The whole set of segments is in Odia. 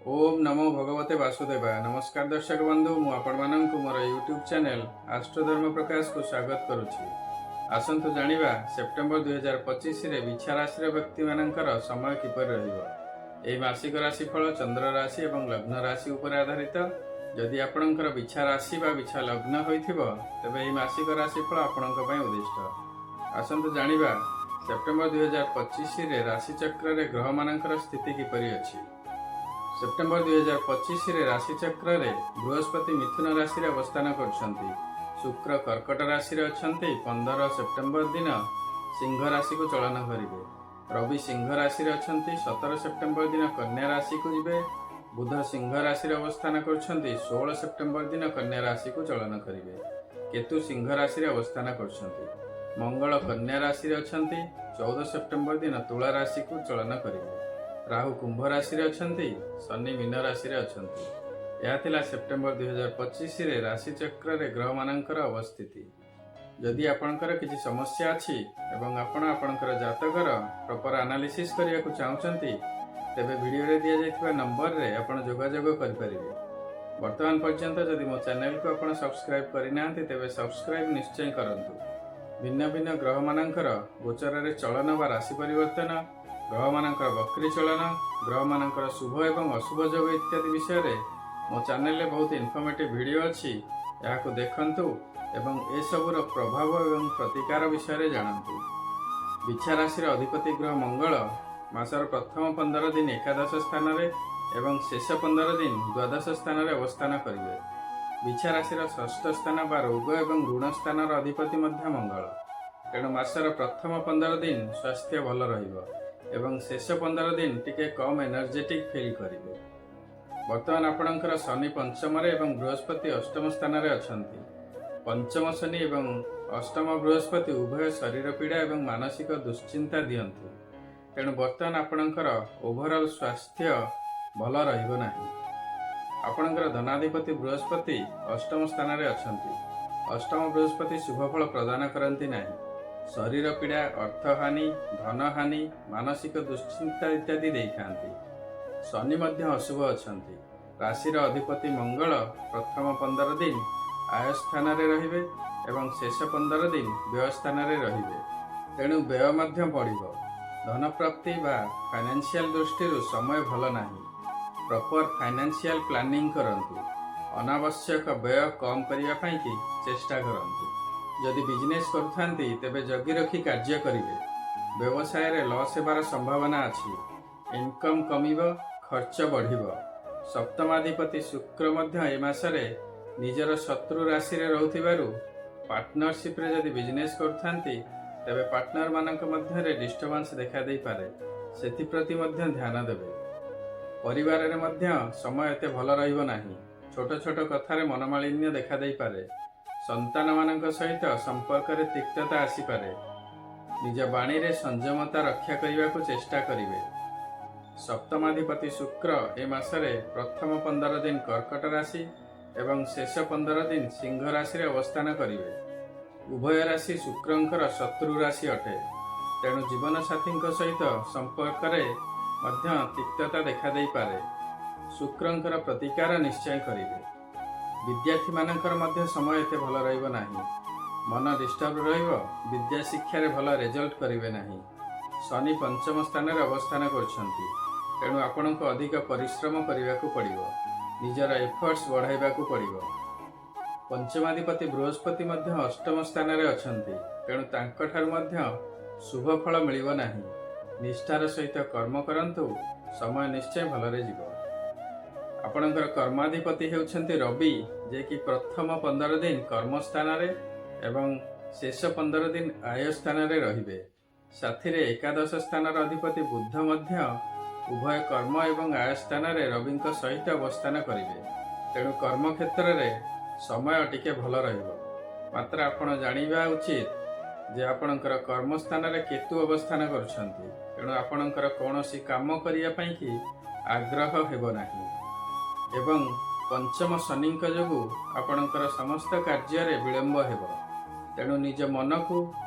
ଓମ୍ ନମୋ ଭଗବତେ ବାସୁଦେବାୟ। ନମସ୍କାର ଦର୍ଶକ ବନ୍ଧୁ, ମୁଁ ଆପଣମାନଙ୍କୁ ମୋର ୟୁଟ୍ୟୁବ୍ ଚ୍ୟାନେଲ୍ ଆଷ୍ଟ୍ରୋଧର୍ମ ପ୍ରକାଶକୁ ସ୍ୱାଗତ କରୁଛି। ଆସନ୍ତୁ ଜାଣିବା, ସେପ୍ଟେମ୍ବର 2025ରେ ବିଛା ରାଶିର ବ୍ୟକ୍ତିମାନଙ୍କର ସମୟ କିପରି ରହିବ। ଏହି ମାସିକ ରାଶିଫଳ ଚନ୍ଦ୍ର ରାଶି ଏବଂ ଲଗ୍ନ ରାଶି ଉପରେ ଆଧାରିତ। ଯଦି ଆପଣଙ୍କର ବିଛା ରାଶି ବା ବିଛା ଲଗ୍ନ ହୋଇଥିବ, ତେବେ ଏହି ମାସିକ ରାଶିଫଳ ଆପଣଙ୍କ ପାଇଁ ଉଦ୍ଦିଷ୍ଟ। ଆସନ୍ତୁ ଜାଣିବା, ସେପ୍ଟେମ୍ବର 2025ରେ ରାଶିଚକ୍ରରେ ଗ୍ରହମାନଙ୍କର ସ୍ଥିତି କିପରି ଅଛି। ସେପ୍ଟେମ୍ବର 2025ରେ ରାଶିଚକ୍ରରେ ବୃହସ୍ପତି ମିଥୁନ ରାଶିରେ ଅବସ୍ଥାନ କରୁଛନ୍ତି। ଶୁକ୍ର କର୍କଟ ରାଶିରେ ଅଛନ୍ତି, 15 ସେପ୍ଟେମ୍ବର ଦିନ ସିଂହ ରାଶିକୁ ଚଳନ କରିବେ। ରବି ସିଂହ ରାଶିରେ ଅଛନ୍ତି, 17 ସେପ୍ଟେମ୍ବର ଦିନ କନ୍ୟା ରାଶିକୁ ଯିବେ। ବୁଧ ସିଂହ ରାଶିରେ ଅବସ୍ଥାନ କରୁଛନ୍ତି, 16 ସେପ୍ଟେମ୍ବର ଦିନ କନ୍ୟା ରାଶିକୁ ଚଳନ କରିବେ। କେତୁ ସିଂହ ରାଶିରେ ଅବସ୍ଥାନ କରୁଛନ୍ତି। ମଙ୍ଗଳ କନ୍ୟା ରାଶିରେ ଅଛନ୍ତି, 14 ସେପ୍ଟେମ୍ବର ଦିନ ତୁଳା ରାଶିକୁ ଚଳନ କରିବେ। ରାହୁ କୁମ୍ଭ ରାଶିରେ ଅଛନ୍ତି। ଶନି ମୀନ ରାଶିରେ ଅଛନ୍ତି। ଏହା ଥିଲା ସେପ୍ଟେମ୍ବର 2025ରେ ରାଶିଚକ୍ରରେ ଗ୍ରହମାନଙ୍କର ଅବସ୍ଥିତି। ଯଦି ଆପଣଙ୍କର କିଛି ସମସ୍ୟା ଅଛି ଏବଂ ଆପଣ ଆପଣଙ୍କର ଜାତକର ପ୍ରପର ଆନାଲିସିସ୍ କରିବାକୁ ଚାହୁଁଛନ୍ତି, ତେବେ ଭିଡ଼ିଓରେ ଦିଆଯାଇଥିବା ନମ୍ବରରେ ଆପଣ ଯୋଗାଯୋଗ କରିପାରିବେ। ବର୍ତ୍ତମାନ ପର୍ଯ୍ୟନ୍ତ ଯଦି ମୋ ଚ୍ୟାନେଲକୁ ଆପଣ ସବସ୍କ୍ରାଇବ୍ କରିନାହାନ୍ତି, ତେବେ ସବସ୍କ୍ରାଇବ୍ ନିଶ୍ଚୟ କରନ୍ତୁ। ଭିନ୍ନ ଭିନ୍ନ ଗ୍ରହମାନଙ୍କର ଗୋଚରରେ ଚଳନ ବା ରାଶି ପରିବର୍ତ୍ତନ, ଗ୍ରହମାନଙ୍କର ବକ୍ରି ଚଳନ, ଗ୍ରହମାନଙ୍କର ଶୁଭ ଏବଂ ଅଶୁଭ ଯୋଗ ଇତ୍ୟାଦି ବିଷୟରେ ମୋ ଚ୍ୟାନେଲରେ ବହୁତ ଇନଫର୍ମେଟିଭ୍ ଭିଡ଼ିଓ ଅଛି। ଏହାକୁ ଦେଖନ୍ତୁ ଏବଂ ଏସବୁର ପ୍ରଭାବ ଏବଂ ପ୍ରତିକାର ବିଷୟରେ ଜାଣନ୍ତୁ। ବିଛା ରାଶିର ଅଧିପତି ଗ୍ରହ ମଙ୍ଗଳ ମାସର ପ୍ରଥମ 15 ଦିନ ଏକାଦଶ ସ୍ଥାନରେ ଏବଂ ଶେଷ 15 ଦିନ ଦ୍ୱାଦଶ ସ୍ଥାନରେ ଅବସ୍ଥାନ କରିବେ। ବିଛା ରାଶିର ଷଷ୍ଠ ସ୍ଥାନ ବା ରୋଗ ଏବଂ ଋଣ ସ୍ଥାନର ଅଧିପତି ମଧ୍ୟ ମଙ୍ଗଳ। ତେଣୁ ମାସର ପ୍ରଥମ 15 ଦିନ ସ୍ୱାସ୍ଥ୍ୟ ଭଲ ରହିବ ଏବଂ ଶେଷ 15 ଦିନ ଟିକେ କମ୍ ଏନର୍ଜେଟିକ୍ ଫିଲ୍ କରିବେ। ବର୍ତ୍ତମାନ ଆପଣଙ୍କର ଶନି ପଞ୍ଚମରେ ଏବଂ ବୃହସ୍ପତି ଅଷ୍ଟମ ସ୍ଥାନରେ ଅଛନ୍ତି। ପଞ୍ଚମ ଶନି ଏବଂ ଅଷ୍ଟମ ବୃହସ୍ପତି ଉଭୟ ଶରୀର ପୀଡ଼ା ଏବଂ ମାନସିକ ଦୁଶ୍ଚିନ୍ତା ଦିଅନ୍ତି। ତେଣୁ ବର୍ତ୍ତମାନ ଆପଣଙ୍କର ଓଭରଅଲ୍ ସ୍ୱାସ୍ଥ୍ୟ ଭଲ ରହିବ ନାହିଁ। ଆପଣଙ୍କର ଧନାଧିପତି ବୃହସ୍ପତି ଅଷ୍ଟମ ସ୍ଥାନରେ ଅଛନ୍ତି। ଅଷ୍ଟମ ବୃହସ୍ପତି ଶୁଭଫଳ ପ୍ରଦାନ କରନ୍ତି ନାହିଁ। ଶରୀର ପୀଡ଼ା, ଅର୍ଥହାନି, ଧନହାନି, ମାନସିକ ଦୁଶ୍ଚିନ୍ତା ଇତ୍ୟାଦି ଦେଇଥାନ୍ତି। ଶନି ମଧ୍ୟ ଅଶୁଭ ଅଛନ୍ତି। ରାଶିର ଅଧିପତି ମଙ୍ଗଳ ପ୍ରଥମ 15 ଦିନ ଆୟ ସ୍ଥାନରେ ରହିବେ ଏବଂ ଶେଷ 15 ଦିନ ବ୍ୟୟ ସ୍ଥାନରେ ରହିବେ। ତେଣୁ ବ୍ୟୟ ମଧ୍ୟ ବଢ଼ିବ। ଧନପ୍ରାପ୍ତି ବା ଫାଇନାନ୍ସିଆଲ ଦୃଷ୍ଟିରୁ ସମୟ ଭଲ ନାହିଁ। ପ୍ରପର ଫାଇନାନ୍ସିଆଲ ପ୍ଲାନିଂ କରନ୍ତୁ। ଅନାବଶ୍ୟକ ବ୍ୟୟ କମ୍ କରିବା ପାଇଁକି ଚେଷ୍ଟା କରନ୍ତୁ। ଯଦି ବିଜନେସ୍ କରୁଥାନ୍ତି, ତେବେ ଜଗି ରଖି କାର୍ଯ୍ୟ କରିବେ। ବ୍ୟବସାୟରେ ଲସ୍ ହେବାର ସମ୍ଭାବନା ଅଛି। ଇନକମ୍ କମିବ, ଖର୍ଚ୍ଚ ବଢ଼ିବ। ସପ୍ତମାଧିପତି ଶୁକ୍ର ମଧ୍ୟ ଏ ମାସରେ ନିଜର ଶତ୍ରୁ ରାଶିରେ ରହୁଥିବାରୁ ପାର୍ଟନରସିପ୍ରେ ଯଦି ବିଜନେସ୍ କରୁଥାନ୍ତି, ତେବେ ପାର୍ଟନରମାନଙ୍କ ମଧ୍ୟରେ ଡିଷ୍ଟର୍ବାନ୍ସ ଦେଖାଦେଇପାରେ। ସେଥିପ୍ରତି ମଧ୍ୟ ଧ୍ୟାନ ଦେବେ। ପରିବାରରେ ମଧ୍ୟ ସମୟ ଏତେ ଭଲ ରହିବ ନାହିଁ। ଛୋଟ ଛୋଟ କଥାରେ ମନମାଳିନ୍ୟ ଦେଖାଦେଇପାରେ। ସନ୍ତାନମାନଙ୍କ ସହିତ ସମ୍ପର୍କରେ ତିକ୍ତତା ଆସିପାରେ। ନିଜ ବାଣୀରେ ସଂଯମତା ରକ୍ଷା କରିବାକୁ ଚେଷ୍ଟା କରିବେ। ସପ୍ତମାଧିପତି ଶୁକ୍ର ଏ ମାସରେ ପ୍ରଥମ 15 ଦିନ କର୍କଟ ରାଶି ଏବଂ ଶେଷ 15 ଦିନ ସିଂହ ରାଶିରେ ଅବସ୍ଥାନ କରିବେ। ଉଭୟ ରାଶି ଶୁକ୍ରଙ୍କର ଶତ୍ରୁ ରାଶି ଅଟେ। ତେଣୁ ଜୀବନସାଥୀଙ୍କ ସହିତ ସମ୍ପର୍କରେ ମଧ୍ୟ ତିକ୍ତତା ଦେଖାଦେଇପାରେ। ଶୁକ୍ରଙ୍କର ପ୍ରତିକାର ନିଶ୍ଚୟ କରିବେ। ବିଦ୍ୟାର୍ଥୀମାନଙ୍କର ମଧ୍ୟ ସମୟ ଏତେ ଭଲ ରହିବ ନାହିଁ। ମନ ଡିଷ୍ଟର୍ବ ରହିବ। ବିଦ୍ୟା ଶିକ୍ଷାରେ ଭଲ ରେଜଲ୍ଟ କରିବେ ନାହିଁ। ଶନି ପଞ୍ଚମ ସ୍ଥାନରେ ଅବସ୍ଥାନ କରୁଛନ୍ତି। ତେଣୁ ଆପଣଙ୍କୁ ଅଧିକ ପରିଶ୍ରମ କରିବାକୁ ପଡ଼ିବ। ନିଜର ଏଫର୍ଟସ୍ ବଢ଼ାଇବାକୁ ପଡ଼ିବ। ପଞ୍ଚମାଧିପତି ବୃହସ୍ପତି ମଧ୍ୟ ଅଷ୍ଟମ ସ୍ଥାନରେ ଅଛନ୍ତି। ତେଣୁ ତାଙ୍କଠାରୁ ମଧ୍ୟ ଶୁଭ ଫଳ ମିଳିବ ନାହିଁ। ନିଷ୍ଠାର ସହିତ କର୍ମ କରନ୍ତୁ, ସମୟ ନିଶ୍ଚୟ ଭଲରେ ଯିବ। ଆପଣଙ୍କର କର୍ମାଧିପତି ହେଉଛନ୍ତି ରବି, ଯିଏକି ପ୍ରଥମ 15 ଦିନ କର୍ମସ୍ଥାନରେ ଏବଂ ଶେଷ 15 ଦିନ ଆୟ ସ୍ଥାନରେ ରହିବେ। ସାଥିରେ ଏକାଦଶ ସ୍ଥାନର ଅଧିପତି ବୁଧ ମଧ୍ୟ ଉଭୟ କର୍ମ ଏବଂ ଆୟ ସ୍ଥାନରେ ରବିଙ୍କ ସହିତ ଅବସ୍ଥାନ କରିବେ। ତେଣୁ କର୍ମକ୍ଷେତ୍ରରେ ସମୟ ଟିକେ ଭଲ ରହିବ। ମାତ୍ର ଆପଣ ଜାଣିବା ଉଚିତ ଯେ ଆପଣଙ୍କର କର୍ମସ୍ଥାନରେ କେତୁ ଅବସ୍ଥାନ କରୁଛନ୍ତି। ତେଣୁ ଆପଣଙ୍କର କୌଣସି କାମ କରିବା ପାଇଁକି ଆଗ୍ରହ ହେବ ନାହିଁ ଏବଂ ପଞ୍ଚମ ଶନିଙ୍କ ଯୋଗୁଁ ଆପଣଙ୍କର ସମସ୍ତ କାର୍ଯ୍ୟରେ ବିଳମ୍ବ ହେବ। ତେଣୁ ନିଜ ମନକୁ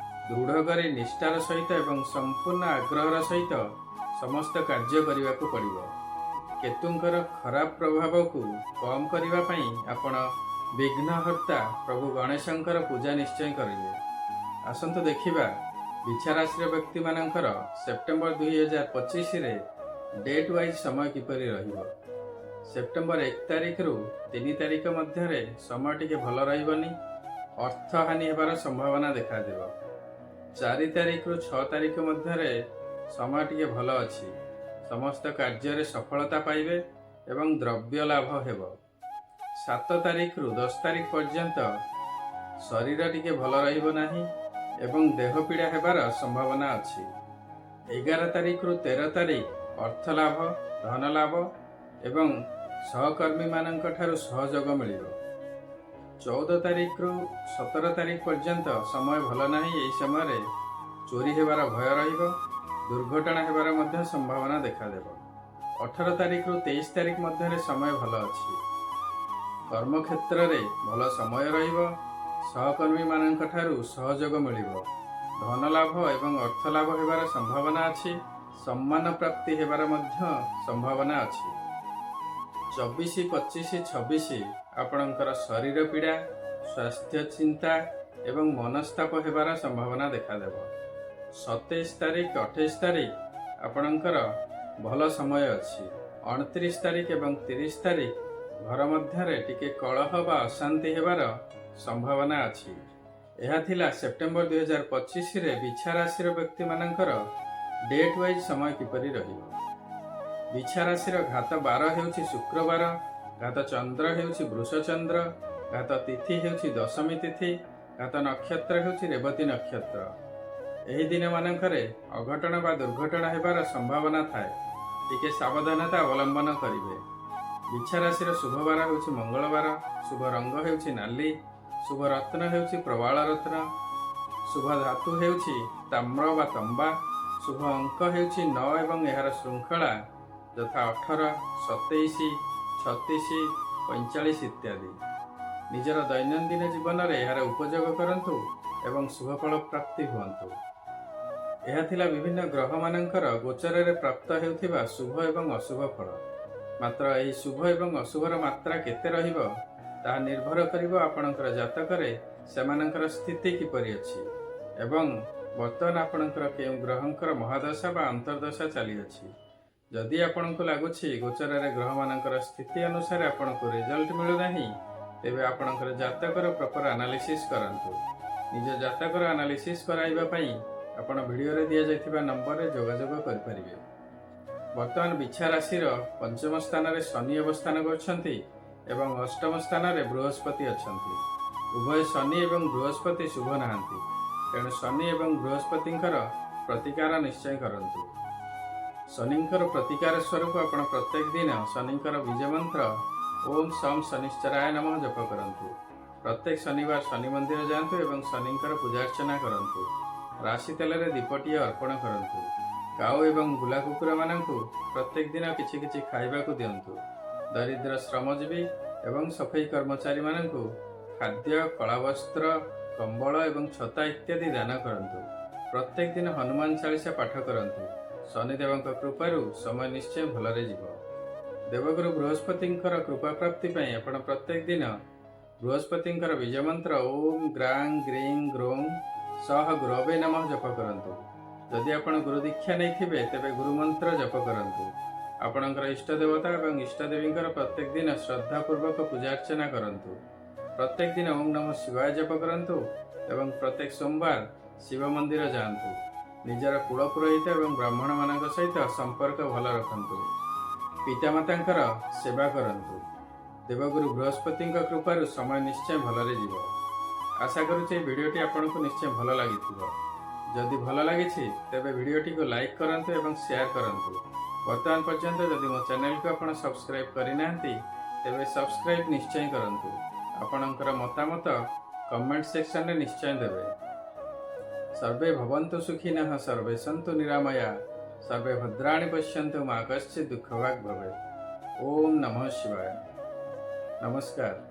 ଦୃଢ଼ କରି ନିଷ୍ଠାର ସହିତ ଏବଂ ସମ୍ପୂର୍ଣ୍ଣ ଆଗ୍ରହର ସହିତ ସମସ୍ତ କାର୍ଯ୍ୟ କରିବାକୁ ପଡ଼ିବ। କେତୁଙ୍କର ଖରାପ ପ୍ରଭାବକୁ କମ୍ କରିବା ପାଇଁ ଆପଣ ବିଘ୍ନହର୍ତ୍ତା ପ୍ରଭୁ ଗଣେଶଙ୍କର ପୂଜା ନିଶ୍ଚୟ କରିବେ। ଆସନ୍ତୁ ଦେଖିବା ବିଛା ରାଶିର ବ୍ୟକ୍ତିମାନଙ୍କର ସେପ୍ଟେମ୍ବର 2025ରେ ଡେଟ୍ ୱାଇଜ୍ ସମୟ କିପରି ରହିବ। ସେପ୍ଟେମ୍ବର 1 ତାରିଖରୁ 3 ତାରିଖ ମଧ୍ୟରେ ସମୟ ଟିକେ ଭଲ ରହିବନି, ଅର୍ଥହାନି ହେବାର ସମ୍ଭାବନା ଦେଖାଦେବ। 4 ତାରିଖରୁ 6 ତାରିଖ ମଧ୍ୟରେ ସମୟ ଟିକେ ଭଲ ଅଛି। ସମସ୍ତ କାର୍ଯ୍ୟରେ ସଫଳତା ପାଇବେ ଏବଂ ଦ୍ରବ୍ୟ ଲାଭ ହେବ। 7 ତାରିଖରୁ 10 ତାରିଖ ପର୍ଯ୍ୟନ୍ତ ଶରୀର ଟିକେ ଭଲ ରହିବ ନାହିଁ ଏବଂ ଦେହ ପୀଡ଼ା ହେବାର ସମ୍ଭାବନା ଅଛି। 11 ତାରିଖରୁ 13 ତାରିଖ ଅର୍ଥ ଲାଭ, ଧନ ଲାଭ ଏବଂ ସହକର୍ମୀମାନଙ୍କ ଠାରୁ ସହଯୋଗ ମିଳିବ। 14 ତାରିଖରୁ 17 ତାରିଖ ପର୍ଯ୍ୟନ୍ତ ସମୟ ଭଲ ନାହିଁ। ଏହି ସମୟରେ ଚୋରି ହେବାର ଭୟ ରହିବ, ଦୁର୍ଘଟଣା ହେବାର ମଧ୍ୟ ସମ୍ଭାବନା ଦେଖାଦେବ। 18 ତାରିଖରୁ 23 ତାରିଖ ମଧ୍ୟରେ ସମୟ ଭଲ ଅଛି। କର୍ମକ୍ଷେତ୍ରରେ ଭଲ ସମୟ ରହିବ। ସହକର୍ମୀମାନଙ୍କ ଠାରୁ ସହଯୋଗ ମିଳିବ। ଧନ ଲାଭ ଏବଂ ଅର୍ଥ ଲାଭ ହେବାର ସମ୍ଭାବନା ଅଛି। ସମ୍ମାନ ପ୍ରାପ୍ତି ହେବାର ମଧ୍ୟ ସମ୍ଭାବନା ଅଛି। 24, 25, 26 ଆପଣଙ୍କର ଶରୀର ପୀଡ଼ା, ସ୍ୱାସ୍ଥ୍ୟ ଚିନ୍ତା ଏବଂ ମନସ୍ତାପ ହେବାର ସମ୍ଭାବନା ଦେଖାଦେବ। 27 ତାରିଖ, 28 ତାରିଖ ଆପଣଙ୍କର ଭଲ ସମୟ ଅଛି। 29 ତାରିଖ ଏବଂ 30 ତାରିଖ ଘର ମଧ୍ୟରେ ଟିକେ କଳହ ବା ଅଶାନ୍ତି ହେବାର ସମ୍ଭାବନା ଅଛି। ଏହା ଥିଲା ସେପ୍ଟେମ୍ବର 2025ରେ ବିଛା ରାଶିର ବ୍ୟକ୍ତିମାନଙ୍କର ଡେଟ୍ ୱାଇଜ୍ ସମୟ କିପରି ରହିବ। ବିଛା ରାଶିର ଘାତ ବାର ହେଉଛି ଶୁକ୍ରବାର, ଘାତ ଚନ୍ଦ୍ର ହେଉଛି ବୃଷଚନ୍ଦ୍ର, ଘାତ ତିଥି ହେଉଛି ଦଶମୀ ତିଥି, ଘାତ ନକ୍ଷତ୍ର ହେଉଛି ରେବତୀ ନକ୍ଷତ୍ର। ଏହି ଦିନମାନଙ୍କରେ ଅଘଟଣ ବା ଦୁର୍ଘଟଣା ହେବାର ସମ୍ଭାବନା ଥାଏ। ଟିକେ ସାବଧାନତା ଅବଲମ୍ବନ କରିବେ। ବିଛା ରାଶିର ଶୁଭବାର ହେଉଛି ମଙ୍ଗଳବାର, ଶୁଭ ରଙ୍ଗ ହେଉଛି ନାଲି, ଶୁଭ ରତ୍ନ ହେଉଛି ପ୍ରବାଳ ରତ୍ନ, ଶୁଭ ଧାତୁ ହେଉଛି ତାମ୍ର ବା ତମ୍ବା, ଶୁଭ ଅଙ୍କ ହେଉଛି 9 ଏବଂ ଏହାର ଶୃଙ୍ଖଳା ଯଥା 18, 27, 36, 45 ଇତ୍ୟାଦି। ନିଜର ଦୈନନ୍ଦିନ ଜୀବନରେ ଏହାର ଉପଯୋଗ କରନ୍ତୁ ଏବଂ ଶୁଭଫଳ ପ୍ରାପ୍ତି ହୁଅନ୍ତୁ। ଏହା ଥିଲା ବିଭିନ୍ନ ଗ୍ରହମାନଙ୍କର ଗୋଚରରେ ପ୍ରାପ୍ତ ହେଉଥିବା ଶୁଭ ଏବଂ ଅଶୁଭ ଫଳ। ମାତ୍ର ଏହି ଶୁଭ ଏବଂ ଅଶୁଭର ମାତ୍ରା କେତେ ରହିବ, ତାହା ନିର୍ଭର କରିବ ଆପଣଙ୍କର ଜାତକରେ ସେମାନଙ୍କର ସ୍ଥିତି କିପରି ଅଛି ଏବଂ ବର୍ତ୍ତମାନ ଆପଣଙ୍କର କେଉଁ ଗ୍ରହଙ୍କର ମହାଦଶା ବା ଅନ୍ତର୍ଦଶା ଚାଲିଅଛି। ଯଦି ଆପଣଙ୍କୁ ଲାଗୁଛି ଗୋଚରରେ ଗ୍ରହମାନଙ୍କର ସ୍ଥିତି ଅନୁସାରେ ଆପଣଙ୍କୁ ରେଜଲ୍ଟ ମିଳୁନାହିଁ, ତେବେ ଆପଣଙ୍କର ଜାତକର ପ୍ରପର ଆନାଲିସିସ୍ କରନ୍ତୁ। ନିଜ ଜାତକର ଆନାଲିସିସ୍ କରାଇବା ପାଇଁ ଆପଣ ଭିଡ଼ିଓରେ ଦିଆଯାଇଥିବା ନମ୍ବରରେ ଯୋଗାଯୋଗ କରିପାରିବେ। ବର୍ତ୍ତମାନ ବିଛା ରାଶିର ପଞ୍ଚମ ସ୍ଥାନରେ ଶନି ଅବସ୍ଥାନ କରୁଛନ୍ତି ଏବଂ ଅଷ୍ଟମ ସ୍ଥାନରେ ବୃହସ୍ପତି ଅଛନ୍ତି। ଉଭୟ ଶନି ଏବଂ ବୃହସ୍ପତି ଶୁଭ ନାହାନ୍ତି। ତେଣୁ ଶନି ଏବଂ ବୃହସ୍ପତିଙ୍କର ପ୍ରତିକାର ନିଶ୍ଚୟ କରନ୍ତୁ। ଶନିଙ୍କର ପ୍ରତିକାର ସ୍ୱରୂପ ଆପଣ ପ୍ରତ୍ୟେକ ଦିନ ଶନିଙ୍କର ବୀଜ ମନ୍ତ୍ର "ଓମ୍ ଶମ୍ ଶନିଶ୍ଚରାୟ ନମଃ" ଜପ କରନ୍ତୁ। ପ୍ରତ୍ୟେକ ଶନିବାର ଶନି ମନ୍ଦିର ଯାଆନ୍ତୁ ଏବଂ ଶନିଙ୍କର ପୂଜାର୍ଚ୍ଚନା କରନ୍ତୁ। ରାଶି ତେଲରେ ଦୀପଟିଏ ଅର୍ପଣ କରନ୍ତୁ। କାଉ ଏବଂ ବୁଲା କୁକୁରମାନଙ୍କୁ ପ୍ରତ୍ୟେକ ଦିନ କିଛି କିଛି ଖାଇବାକୁ ଦିଅନ୍ତୁ। ଦରିଦ୍ର ଶ୍ରମଜୀବୀ ଏବଂ ସଫେଇ କର୍ମଚାରୀମାନଙ୍କୁ ଖାଦ୍ୟ, କଳାବସ୍ତ୍ର, କମ୍ବଳ ଏବଂ ଛତା ଇତ୍ୟାଦି ଦାନ କରନ୍ତୁ। ପ୍ରତ୍ୟେକ ଦିନ ହନୁମାନ ଚାଳିଶା ପାଠ କରନ୍ତୁ। ଶନିଦେବଙ୍କ କୃପାରୁ ସମୟ ନିଶ୍ଚୟ ଭଲରେ ଯିବ। ଦେବଗୁରୁ ବୃହସ୍ପତିଙ୍କର କୃପା ପ୍ରାପ୍ତି ପାଇଁ ଆପଣ ପ୍ରତ୍ୟେକ ଦିନ ବୃହସ୍ପତିଙ୍କର ବୀଜ ମନ୍ତ୍ର "ଓମ୍ ଗ୍ରାଂ ଗ୍ରୀଂ ଗ୍ରୋଂ ସହ ଗୁରବେ ନମଃ" ଜପ କରନ୍ତୁ। ଯଦି ଆପଣ ଗୁରୁ ଦୀକ୍ଷା ନେଇଥିବେ, ତେବେ ଗୁରୁମନ୍ତ୍ର ଜପ କରନ୍ତୁ। ଆପଣଙ୍କର ଇଷ୍ଟ ଦେବତା ଏବଂ ଇଷ୍ଟ ଦେବୀଙ୍କର ପ୍ରତ୍ୟେକ ଦିନ ଶ୍ରଦ୍ଧାପୂର୍ବକ ପୂଜାର୍ଚ୍ଚନା କରନ୍ତୁ। ପ୍ରତ୍ୟେକ ଦିନ ଓಂ ନମଃ ଶିବାୟ ଜପ କରନ୍ତୁ ଏବଂ ପ୍ରତ୍ୟେକ ସୋମବାର ଶିବ ମନ୍ଦିର ଯାଆନ୍ତୁ। ନିଜର କୁଳ ପୁରୋହିତ ଏବଂ ବ୍ରାହ୍ମଣମାନଙ୍କ ସହିତ ସମ୍ପର୍କ ଭଲ ରଖନ୍ତୁ। ପିତାମାତାଙ୍କର ସେବା କରନ୍ତୁ। ଦେବଗୁରୁ ବୃହସ୍ପତିଙ୍କ କୃପାରୁ ସମୟ ନିଶ୍ଚୟ ଭଲରେ ଯିବ। ଆଶା କରୁଛି ଏହି ଭିଡ଼ିଓଟି ଆପଣଙ୍କୁ ନିଶ୍ଚୟ ଭଲ ଲାଗିଥିବ। ଯଦି ଭଲ ଲାଗିଛି, ତେବେ ଭିଡ଼ିଓଟିକୁ ଲାଇକ୍ କରନ୍ତୁ ଏବଂ ସେୟାର କରନ୍ତୁ। ବର୍ତ୍ତମାନ ପର୍ଯ୍ୟନ୍ତ ଯଦି ମୋ ଚ୍ୟାନେଲକୁ ଆପଣ ସବସ୍କ୍ରାଇବ୍ କରିନାହାନ୍ତି, ତେବେ ସବସ୍କ୍ରାଇବ୍ ନିଶ୍ଚୟ କରନ୍ତୁ। ଆପଣଙ୍କର ମତାମତ କମେଣ୍ଟ ସେକ୍ସନରେ ନିଶ୍ଚୟ ଦେବେ। ସର୍ବେ ଭବନ୍ତୁ ସୁଖିନଃ, ସର୍ବେ ସନ୍ତୁ ନିରାମୟା, ସର୍ବେ ଭଦ୍ରାଣି ପଶ୍ୟନ୍ତୁ, ମା କଶ୍ଚିତ୍ ଦୁଃଖଭାଗ୍ ଭବେତ୍। ଓମ୍ ନମଃ ଶିବାୟ। ନମସ୍କାର।